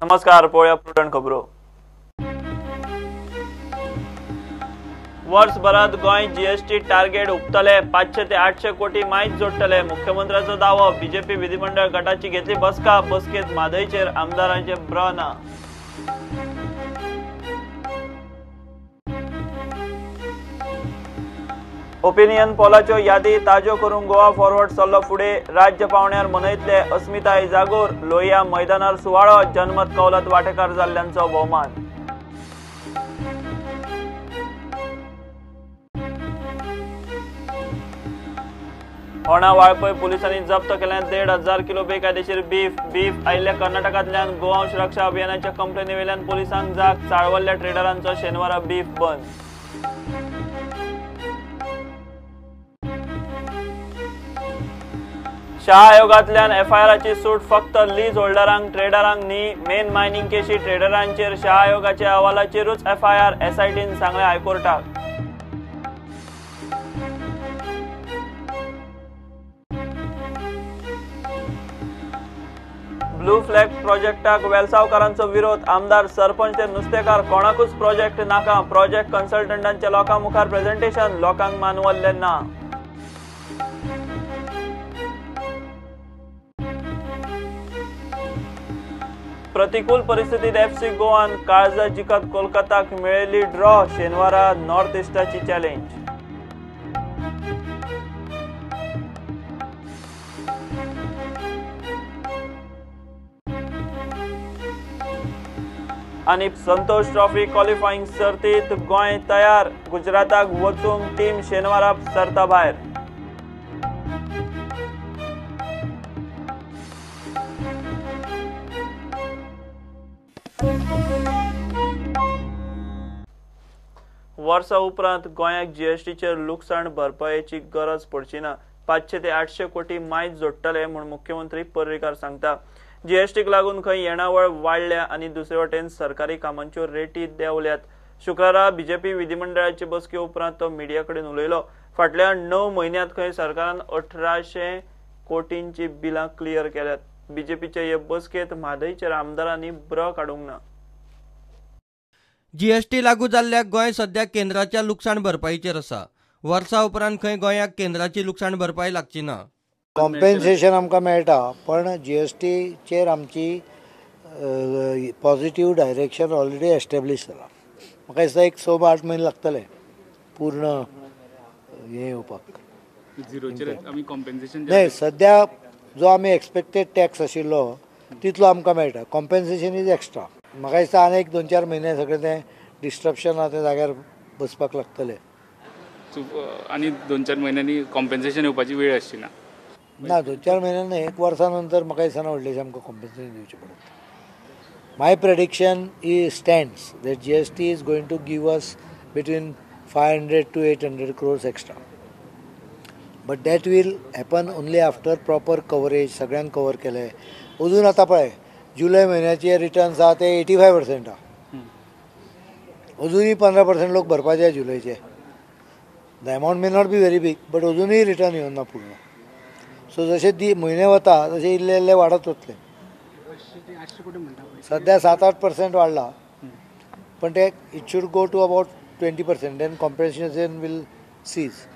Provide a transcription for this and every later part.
नमस्कार, पळोवया प्रुडंट खबरो. वर्सभरात गोंय जीएसटी टार्गेट हुपतले, 500 ते 800 कोटी मायज जोडटले, मुख्यमंत्र्याचो दावो. बीजेपी विधिमंडळ गटाची घेतली बसका, बसकेत म्हादयचेर आमदारांचे ब्र ना. ओपिनियन पोलाच्यो यादी ताज्यो करूंक गोवा फॉरवर्ड सरलो फुडें. राज्य पावंड्यार मनयतले अस्मिताय जागोर, लोहिया मैदानार सुवाळो, जनमत कौलात वांटेकार जाल्ल्यांचो भोवमान. होणा वाळपय पोलिसांनी जप्त केल्यान 1500 किलो बेकायदेशीर बीफ. बीफ आयिल्ल्या कर्नाटकांतल्यान गोवंश रक्षा अभियानाच्या कंप्लेनी वेल्यान पोलिसांक जाग. चाळवल्ल्या ट्रेडरांचो शेनवारा बीफ बंद. शाह आयोगांतल्यान एफआयआराची सूट फक्त लीज होल्डरांक, ट्रेडरांक न्ही. मेन मायनिंग केशी ट्रेडरांचेर शाह आयोगाच्या अहवालाचेरूच एफआयआर, एसआयटीन सांगलें हायकोर्टाक. ब्लू फ्लॅग प्रोजेक्टाक वेलसावकारांचो विरोध. आमदार, सरपंच ते नुस्तेकार कोणाकूच प्रोजेक्ट नाका. प्रोजेक्ट कन्सल्टंटांच्या लोकां मुखार प्रेझेंटेशन, लोकांक मानवल्लें ना. प्रतिकूल परिस्थितीत एफसी गोवान काळजा जिखत कोलकाताक मेळयली ड्रॉ. शेनवारा नॉर्थ इस्टाची चॅलेंज. आनी संतोष ट्रॉफी क्वॉलिफाईंग सर्तीत गोंय तयार. गुजराताक वचूंक टीम शेनवारा सर्ता भायर. वर्सा उपरांत गोंयाक जीएसटीचेर लुकसाण भरपायेची गरज पडची ना. 500 ते 800 कोटी मायज जोडटले म्हूण मुख्यमंत्री पर्रीकार सांगता. जीएसटीक लागून खंय येणावळ वाडल्या आनी दुसरे वटेन सरकारी कामांच्यो रेटी देंवल्यात. शुक्रारा बीजेपी विधिमंडळाचे बसके उपरांत तो मिडिया कडेन उलयलो. फाटल्या 9 म्हयन्यांत खंय सरकारान 1800 कोटींची बिलां क्लियर केल्यात. बीजेपीचे हे बसकेत म्हादयचेर आमदारांनी ब्र काडूंक ना. जीएसटी लागू जाल्ल्याक गोंय सध्या केंद्राच्या लुकसाण भरपाईचेर आसा. वर्सा उपरांत खंय गोंयाक केंद्राची लुकसाण भरपाई लागची ना. कॉम्पेन्सेशन आमकां मेळटा, पण जीएसटीचेर आमची पॉझिटिव्ह डायरेक्शन ऑलरेडी एस्टेब्लीश जाला. म्हाका दिसता एक 6-8 म्हयने लागतले पूर्ण हें येवपाक. न्हय, सद्या जो आमी एक्सपेक्टेड टॅक्स आशिल्लो तितलो आमकां मेळटा. Compensation is extra. म्हाका दिसता आनी एक 2-4 म्हयने सगळें तें डिस्ट्रप्शन आहा तें जाग्यार बसपाक लागतलें. आनी 2-4 म्हयन्यांनी कॉम्पेन्सेशन येवपाची वेळ आसची ना. ना, 2-4 म्हयन्यां न्हय, एक वर्सा नंतर म्हाका दिसना व्हडलेशें आमकां कॉम्पेन्सेशन दिवचें पडत. My prediction is stands that GST is going to give us between 500 to 800 crores extra. But that will happen only after proper coverage. सगळ्यांक कवर केलें. अजून आतां पळय जुलय म्हयन्याचे रिटर्न्स आहा ते 85% आहा. अजुनूय 15% लोक भरपाचे जुलयचे. The amount may not be very big, but अजुनूय रिटर्न येवन ना पूर्ण. सो जशे दी म्हयने वता तशे इल्ले इल्ले वाडत वतले. सद्या 7-8% वाडला, पण ते it should go to about 20%, then compensation will cease.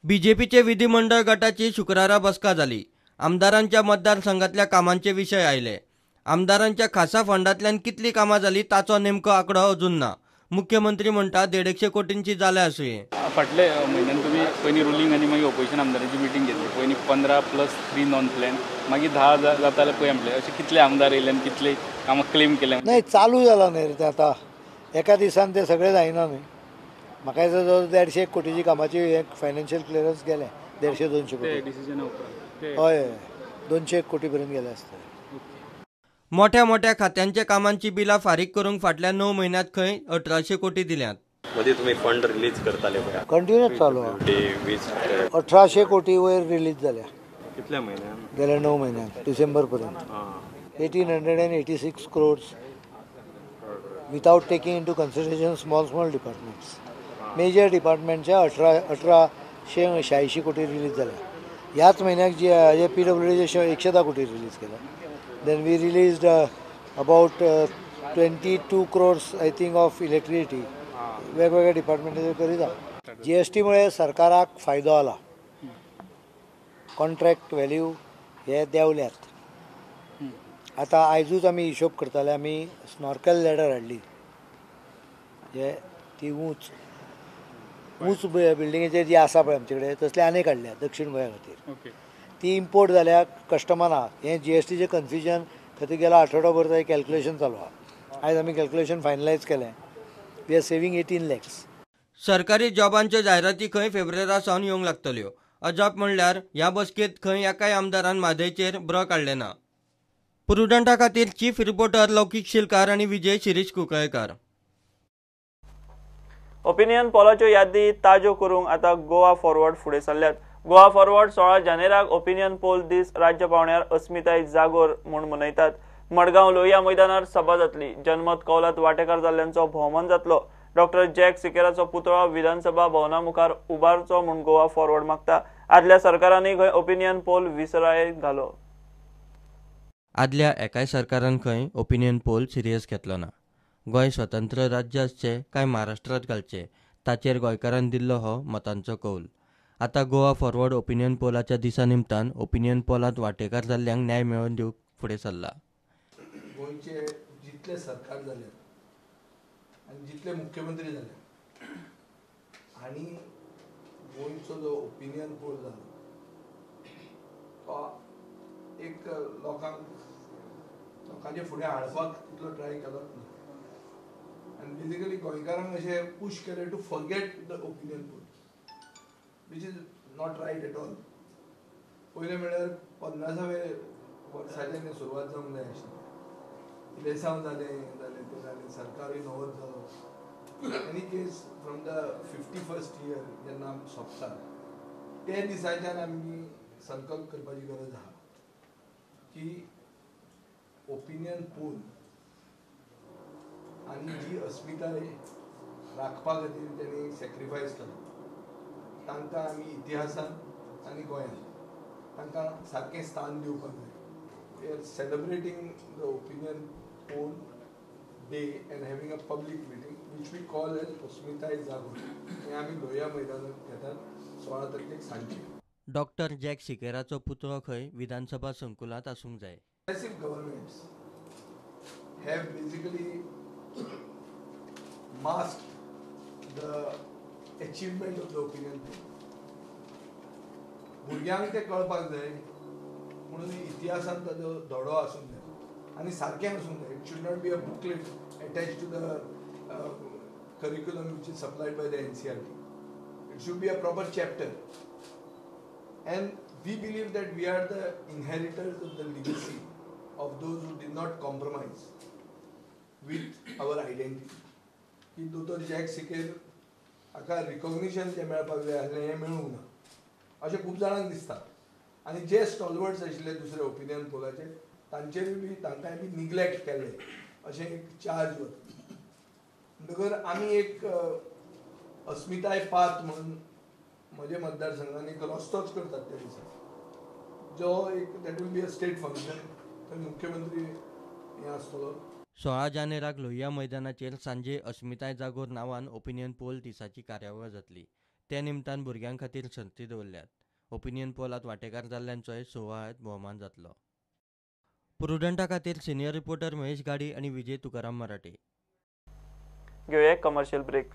बीजेपीचे विधिमंडळ गटाची शुक्रारा बसका जाली. आमदारांच्या मतदारसंघातल्या कामांचे विशय आयले. आमदारांच्या खासा फंडांतल्यान कितली कामां जाली ताचो नेमको आंकडो अजून ना. मुख्यमंत्री म्हणटा 150 कोटींची जाल्या आसुये. फाटले म्हयन्यान तुमी पयलीं रुलींग आनी मागीर ओपोजिशन आमदारांची मिटींग घेतली. पयलीं 15 + 3 नॉन प्लॅन, मागीर 10 जाताले पळय म्हणलें. अशे कितले आमदार येयले आनी कितले कामां क्लेम केले? न्हय, चालू जाला न्हय रे तें. आतां एका दिसान तें सगळें जायना न्हय. म्हाका दिसता जवळ 150 कोटीची कामाची हें फायनान्शियल क्लियरन्स गेलें. 150-200 कोटी डिसिजना उपरांत. हय, 200 कोटी पर्यंत गेले आसतले. मोठ्या मोठ्या खात्यांच्या कामांची बिलां फारीक करूंक फाटल्या 9 म्हयन्यांत खंय 1800 कोटी दिल्यात. मदीं तुमी फंड रिलीज करताले पळय, कंटिन्यूस चालू आहा. वीस 1800 कोटी वयर रिलीज जाल्या कितल्या म्हयन्यान? गेल्या 9 म्हयन्यांत डिसेंबर पर्यंत 1886 crores without taking into consideration small small departments. Major डिपार्टमेंटच्या 1886 कोटी रिलीज जाल्या. ह्याच म्हयन्याक जे पीडब्ल्यूडीचे 110 कोटी रिलीज केल्या. Then we released About 22 crores I think of electricity वेगवेगळ्या डिपार्टमेंटाचेर करीत आहा. जी एस टीमुळे सरकाराक फायदो जाला, कॉन्ट्रॅक्ट व्हॅल्यू हे देंवल्यात. आतां आयजूच आमी हिशोब करताले, आमी स्नॉर्कल लॅडर हाडली, जे ती ऊंच ऊंच बिल्डिंगेचेर जी आसा पळय आमचे कडेन तसली आनीक हाडल्या दक्षीण गोंया खातीर. ती इम्पोर्ट जाल्या कस्टमरा. हें जी एस टीचें कन्फ्युजन खातीर गेला आठवडोभर थंय कॅल्क्युलेशन चालू आहा. आयज आमी कॅल्क्युलेशन फायनलायज केलें. We are saving 18 lakhs. सरकारी जॉबांच्यो जायराती खंय फेब्रेरा सावन येवंक लागतल्यो. अजाप म्हणल्यार ह्या बसकेंत खंय एकाय आमदारान म्हादयचेर ब्र काडलें ना. प्रुडंटा खातीर चीफ रिपोर्टर लौकीक शिलकार आनी विजय शिरीष कुंकळेकार. ओपिनियन पोलाच्यो यादी ताज्यो करूंक आतां गोवा फॉरवर्ड फुडें सरल्यात. गोवा फॉरवर्ड 16 जानेराक ओपिनियन पोल दीस राज्य पावंड्यार अस्मिताय जागोर म्हूण मनयतात. मडगांव लोहिया मैदानार सभा जातली. जनमत कौलात वांटेकार जाल्ल्यांचो भोवमान जातलो. डॉक्टर जॅक सिकेराचो पुतळो विधानसभा भवना मुखार उबारचो म्हूण गोवा फॉरवर्ड मागता. आदल्या सरकारांनी खंय ओपिनियन पोल विसरायेर घालो. आदल्या एकाय सरकारान खंय ओपिनियन पोल सिरियस घेतलो ना. गोंय स्वतंत्र राज्य आसचें काय महाराष्ट्रांत घालचें ताचेर गोंयकारान दिल्लो हो मतांचो कौल. आतां गोवा फॉरवर्ड ओपिनियन पोलाच्या दिसा निमतान ओपिनियन पोलांत वांटेकार जाल्ल्यांक न्याय मेळोवन दिवंक फुडें सरला. गोंयचे जितले सरकार जाले आनी जितले मुख्यमंत्री जाले आनी गोंयचो जो ओपिनियन पोल जालो तो एक लोकांक लोकांचे फुडें हाडपाक तितलो ट्राय केलोच ना. आनी बेजिकली गोंयकारांक अशें पूश केलें to forget the opinion poll, which is not right at all. पयलें म्हळ्यार 50व्या वर्साच्यान सुरवात जावंक जाय आशिल्ली. इलेसांव जालें जालें तें जालें, सरकारूय नवोच जालो. Any case from the 51st year जेन्ना सोंपता ते दिसाच्यान आमी संकल्प करपाची गरज आहा की ओपिनियन पोल आनी जी अस्मिताय राखपा खातीर तेणी सॅक्रिफायस केलो तांकां आमी इतिहासांत आनी गोंयांत तांकां सारकें स्थान दिवपाक जाय. We are celebrating the opinion poll day and having a public meeting which we call as Asmitay Jagor. हें आमी लोहिया मैदानात घेतात 16 तारखेक सांजचे. डॉक्टर जॅक सिकेराचो पुतळो खंय विधानसभा संकुलांत आसूंक जाय. Progressive governments have basically masked the achievement of the opinion poll. भुरग्यांक तें कळपाक जाय म्हणून इतिहासांत ताजो धडो आसूंक जाय आनी सारकें आसूंक जाय. It should not be a booklet attached to the curriculum which is supplied by the NCERT. It should be a proper chapter. And we believe that we are the inheritors of the legacy of those who did not compromise with our identity. की दोतोर jack सिकेर हाका recognition जें मेळपाक जाय आसलें हें मेळूंक ना अशें खूब जाणांक दिसता. आनी जे स्टॉलवर्ड्स आशिल्ले दुसरे ओपिनियन पोलाचे तांचेरूय बी तांकांय बी निग्लेक्ट केल्लें अशें एक चार्ज वता. म्हणटकर आमी एक अस्मिताय पाथ म्हणून म्हज्या मतदारसंघान एक रस्तोच करतात त्या दिसा, जो एक that will be a state function. थंय मुख्यमंत्री हें आसतलो. 16 जानेराक लोहिया मैदानाचेर सांजे अस्मिताय जागोर नांवान ओपिनियन पोल दिसाची कार्यावळ जातली. ते निमतान भुरग्यां खातीर सर्ती दवरल्यात. ओपिनियन पोलांत वांटेकार जाल्ल्यांचोय सुवाळ्यांत भोवमान जातलो. प्रुडंटा खातीर सिनियर रिपोर्टर महेश गाडी आनी विजय तुकाराम मराठे. घेवया कमर्शियल ब्रेक.